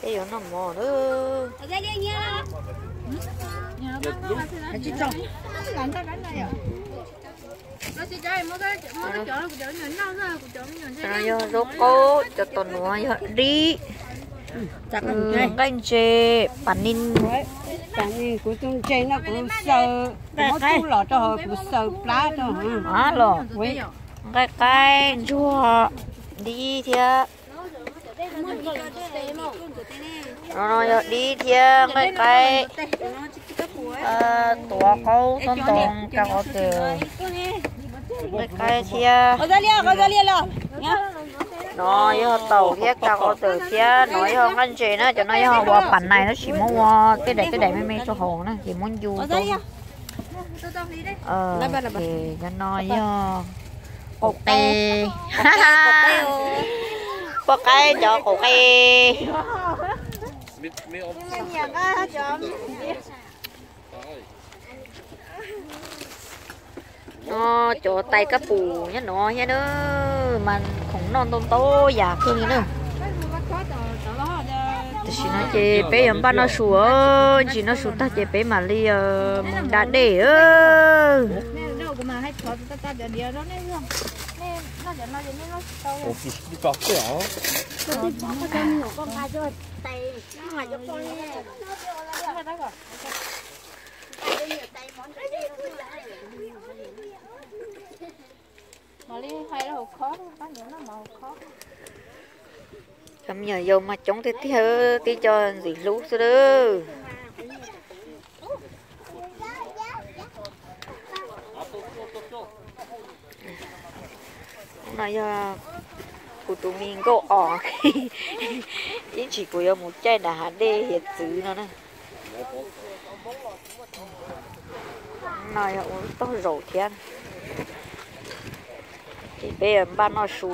Yuav noj mov na. Cov no yog zaub qaub, cov tos nuav yog dib, nqaij ntses, pas nis. Kuv tus ntses no kuv xaws, kuv muab tub los rau hauv kuv xaws plab rau los. Nqaij qaib, ntsuag, dib thiab. No no yog dib thiab nqaij qaib, tuav qaub tob ntoo, ka qov tawm, nqaij qaib thiab. No yog taum thiab ka qov tawm thiab, no yog nqaij ntses na, cov no yog ua pas nais tab sis muab ua tej daim tej daim me me rau hauv na ces muab ncu rau. Ces cov no yog qaum qe, poj qaib cov qaum qe. No cov tais kab pum nyob no thiab na, mas khoom noj ntau ntau yam kawg li na. Tam sim no ces peb yuav npaj noj su, ntsis noj su tag ces peb mam li mus da dej. Cov me nyuam yaus mas coob tiag tiag, tib co ntxim hlub xwb lawm. No yog kuv tus me nkauj os, ib ntsis kuv yuav mus caij nram hav dej hiav txwv no na. No yog ua lub tog zaum thiab. Ces peb yuav npaj noj su.